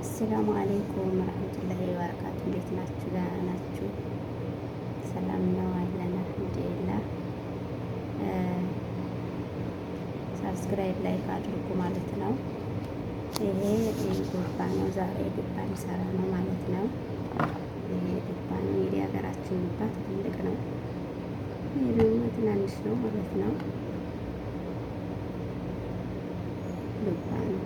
السلام عليكم ورحمة الله وبركاته። እንዴት ናችሁ? ደህና ናችሁ? ሰላም ነው አለን الحمد لله። Subscribe like አድርጉ ማለት ነው። ይሄ ዱባ ነው። ዛሬ ዱባ ልሰራ ነው ማለት ነው። ይሄ ዱባ ነው እንግዲህ ሀገራችን ዱባ ትልቅ ነው። ይሄ ደግሞ ትናንሽ ነው ማለት ነው። ዱባ ነው።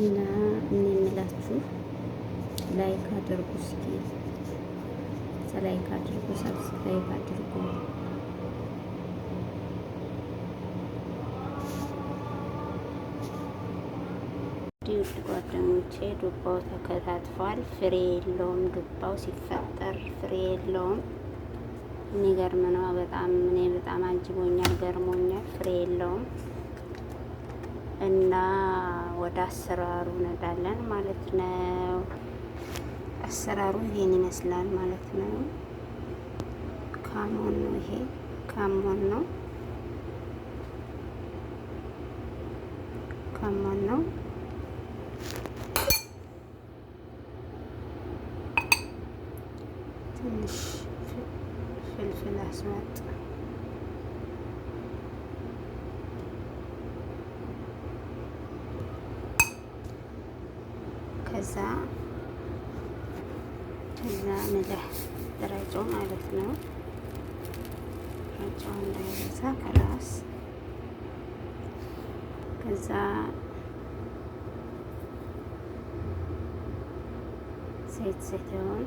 እና እኔ የምላችሁ like አድርጉ፣ እስኪ like አድርጉ፣ subscribe አድርጉ። ውድ ጓደኞቼ ዱባው ተከታትፏል። ፍሬ የለውም። ዱባው ሲፈጠር ፍሬ የለውም። የሚገርም ነው በጣም እኔ በጣም አጅቦኛል፣ ገርሞኛል። ፍሬ የለውም እና ወደ አሰራሩ እንሄዳለን ማለት ነው። አሰራሩ ይሄን ይመስላል ማለት ነው። ካሞን ነው ይሄ ካሞን ነው ካሞን ነው። ትንሽ فلفل أسود ከዛ ከዛ ملح ረጮ ማለት ነው። ረጮ እንዳይበዛ خلاص ከዛ زيت زيتون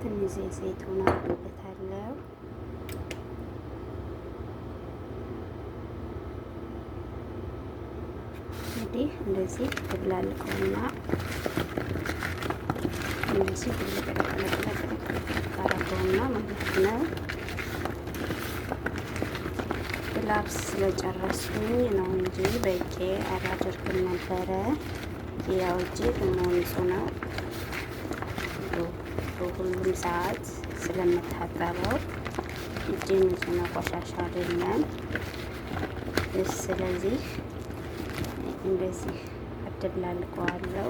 ትንሽ زيت زيتون አድርግበታለሁ። እንግዲህ እንደዚህ ትብላልቀውና እንደዚህ ትብልቅልቅልቅልቅል ማለት ነው። ግላብስ ስለጨረስኩኝ ነው እንጂ በእጄ አላደርግም ነበረ። ያው እጄ ደግሞ ንጹህ ነው። በሁሉም ሰዓት ስለምታጠበው እጄ ንጹህ ነው፣ ቆሻሻ አይደለም። ስለዚህ እንደዚህ አደብላልቀዋለሁ።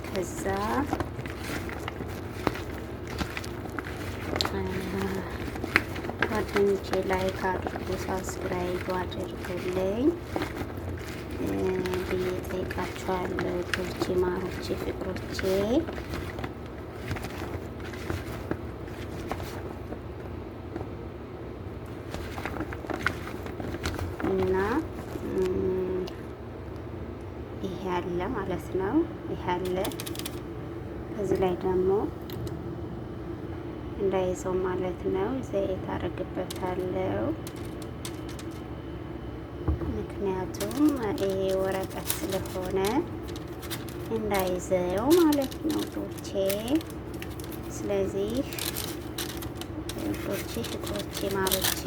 ከዛ ጓደኞቼ like አድርጉ፣ subscribe አድርጉልኝ ብዬ ጠይቃችኋለሁ። ቶቼ ማሮቼ ፍቅሮቼ እና ይሄ አለ ማለት ነው። ይሄ አለ። ከዚህ ላይ ደግሞ እንዳይዘው ማለት ነው ዘይት አደርግበታለሁ። ምክንያቱም ይሄ ወረቀት ስለሆነ እንዳይዘው ማለት ነው ዶቼ። ስለዚህ ዶቼ ፍቅሮቼ ማሮቼ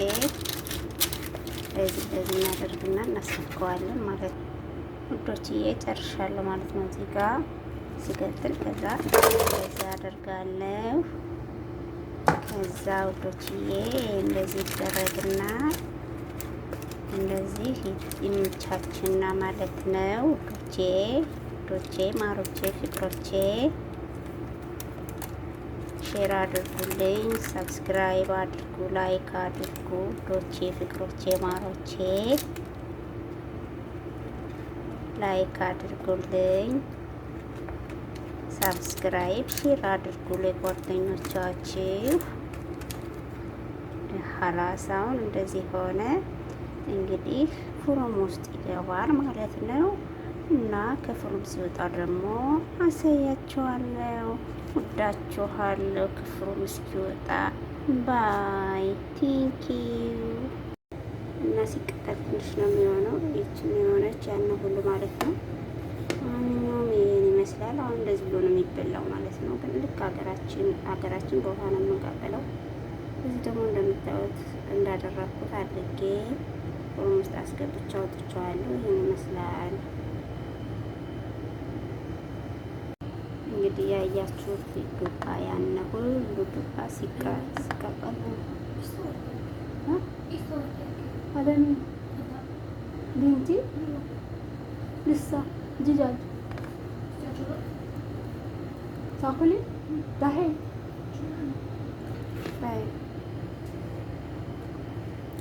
በዚህ በዚህ እናደርግና እናስነካዋለን ማለት ነው። ውዶችዬ ጨርሻለሁ ማለት ነው። እዚህ ጋር ሲቀጥል ከዛ እንደዚህ አደርጋለሁ። ከዛ ውዶችዬ እንደዚህ ይደረግና እንደዚህ ይምቻችና ማለት ነው። ውዶቼ ውዶቼ ማሮቼ ፍቅሮቼ share አድርጉልኝ፣ subscribe አድርጉ፣ like አድርጉ። ውዶቼ ፍቅሮቼ ማሮቼ like አድርጉልኝ፣ subscribe share አድርጉ ለጓደኞቻችሁ። خلاص አሁን እንደዚህ ሆነ። እንግዲህ فرن ውስጥ ይገባል ማለት ነው። እና ከ فرن ሲወጣ ደግሞ አሳያችኋለሁ። ወዳችኋለሁ። ከ فرن እስኪወጣ bye thank you። እና ሲቀጠል ትንሽ ነው የሚሆነው። ይችን የሆነች ያን ሁሉ ማለት ነው። ማንኛውም ይህን ይመስላል። አሁን እንደዚህ ብሎ ነው የሚበላው ማለት ነው። ግን ልክ ሀገራችን ሀገራችን በውሃ ነው የምንቀቅለው። እዚህ ደግሞ እንደምታዩት እንዳደረግኩት አድርጌ فرن ውስጥ አስገብቼ አውጥቼዋለሁ። ይህን ይመስላል እንግዲህ ያያችሁት ዱባ ያነ ሁሉ ዱባ ሲቀቀል بنتي لسه دجاج تاكلي دحين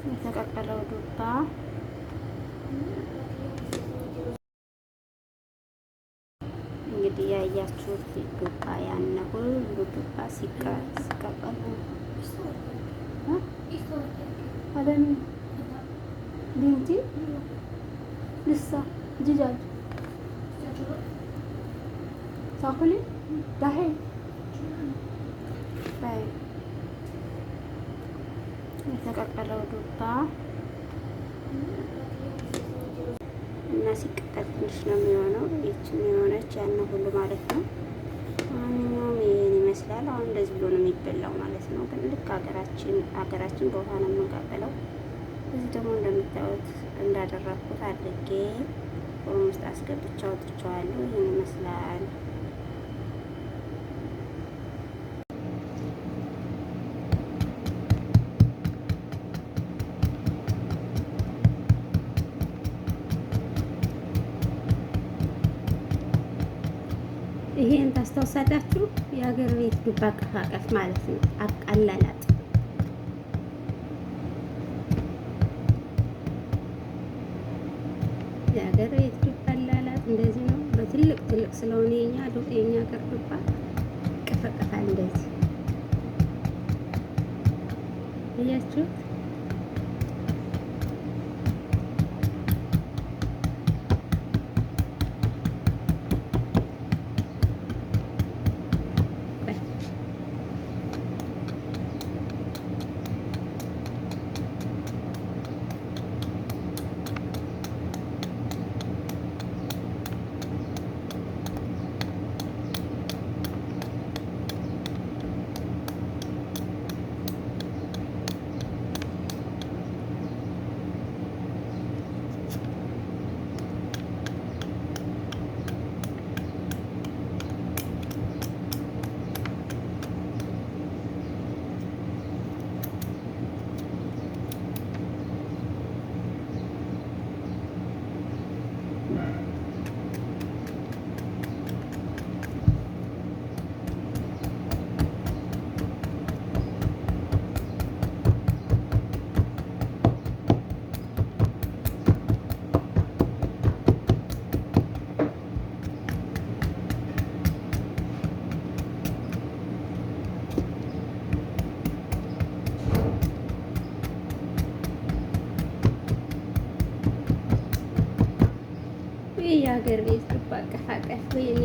የተቀቀለው ዱባ እንግዲህ ያያችሁት ዱባ ያነ ሁሉ ዱባ ሲቀቀል بنتي لسه دجاج تاكلي دحين የተቀቀለው ዱባ እና ሲቀቀል ትንሽ ነው የሚሆነው። ይችን የሆነች ያን ሁሉ ማለት ነው። ማንኛውም ይህን ይመስላል። አሁን እንደዚህ ብሎ ነው የሚበላው ማለት ነው። ግን ልክ ሀገራችን ሀገራችን በውሃ ነው የምንቀቅለው። እዚህ ደግሞ እንደምታዩት እንዳደረኩት አድርጌ فرن ውስጥ አስገብቼ አውጥቼዋለሁ። ይህን ይመስላል። ይሄን ታስታውሳላችሁ? የሀገር ቤት ዱባ አቀፋቀፍ ማለት ነው። አቀላላጥ የሀገር ቤት ዱባ አላላጥ እንደዚህ ነው። በትልቅ ትልቅ ስለሆነ የኛ የኛ ሀገር ዱባ ይቀፈቀፋል እንደዚህ እያችሁት የሀገር ቤት ዱባ አቀፋቀፍ ወይኔ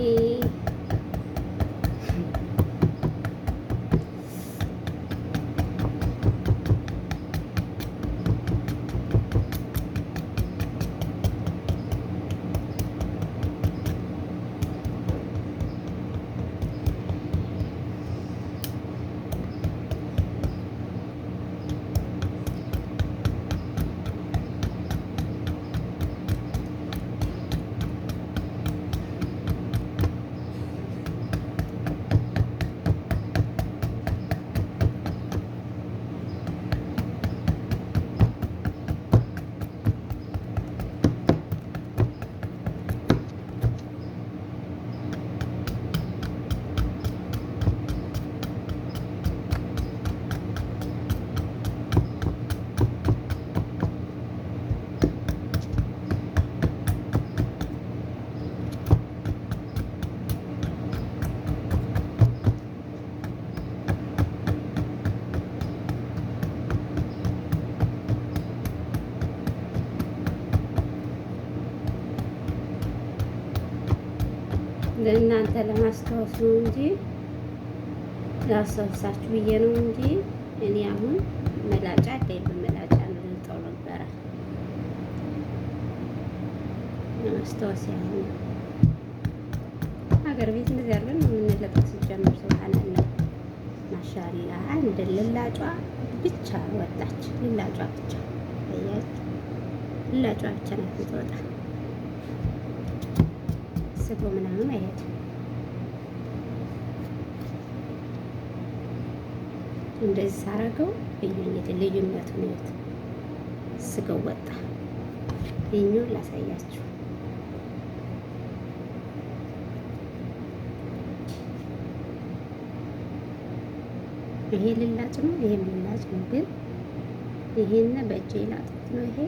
ለእናንተ ለማስታወስ ነው እንጂ ላስታውሳችሁ ብዬ ነው እንጂ እኔ አሁን መላጫ አለኝ። በመላጫ ነው ልልጠው ነበረ ለማስታወስ ያህል ነው። ሀገር ቤት እንደዚህ አድርገን ነው የምንለጠው። ሲጀምር ሱብሃንአላህ ማሻአላህ። አንድ ልላጯ ብቻ ወጣች፣ ልላጯ ብቻ አያችሁ። ልላጯ ብቻ ናት የምትወጣ፣ ስጎ ምናምን አይሄድም። እንደዚህ ሳረገው እዩ እንግዲህ ልዩነቱን እዩት። ስጋው ወጣ። ይኸኛውን ላሳያችሁ። ይሄ ልላጭ ነው፣ ይሄም ልላጭ ነው። ግን ይሄን በእጄ ላጥኩት ነው። ይሄ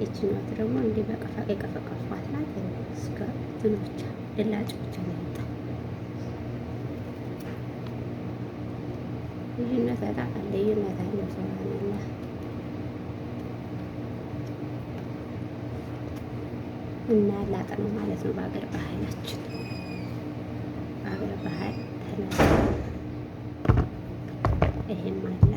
ይችኛዋ ደግሞ እንዲህ በቀፋ የቀፈቀፏት ናት። እስከ እንትኑ ብቻ ልላጭ ብቻ ነው የወጣው። ልዩነት በጣም ልዩነት አለው። ሱብሃንአላህ እና ላጥ ነው ማለት ነው። በአገር ባህላችን በአገር ባህል ተላጠ። ይሄም አለ።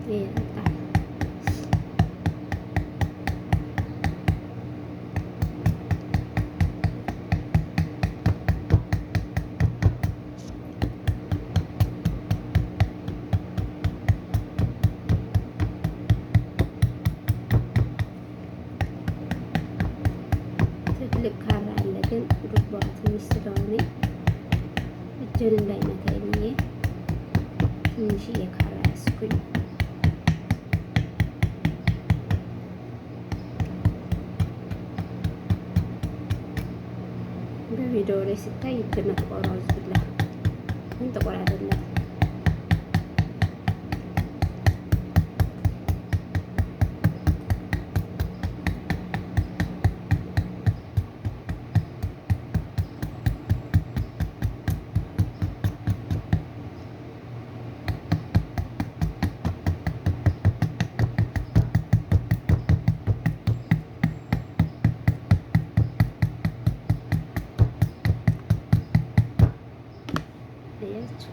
ይሄ ይጠጣል። ትልቅ ካራ አለ፣ ግን ዱባዋ ትንሽ ስለሆነ እጄን እንዳይመታኝ ብዬ ትንሽዬ ካራ ያዝኩኝ። በቪዲዮ ላይ ሲታይ እጅ መጥቆሯ ዝብላ ግን ጥቁር አይደለም። አያችሁ።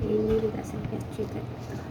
ይህንን ላሳያችሁ ይጠቅማል።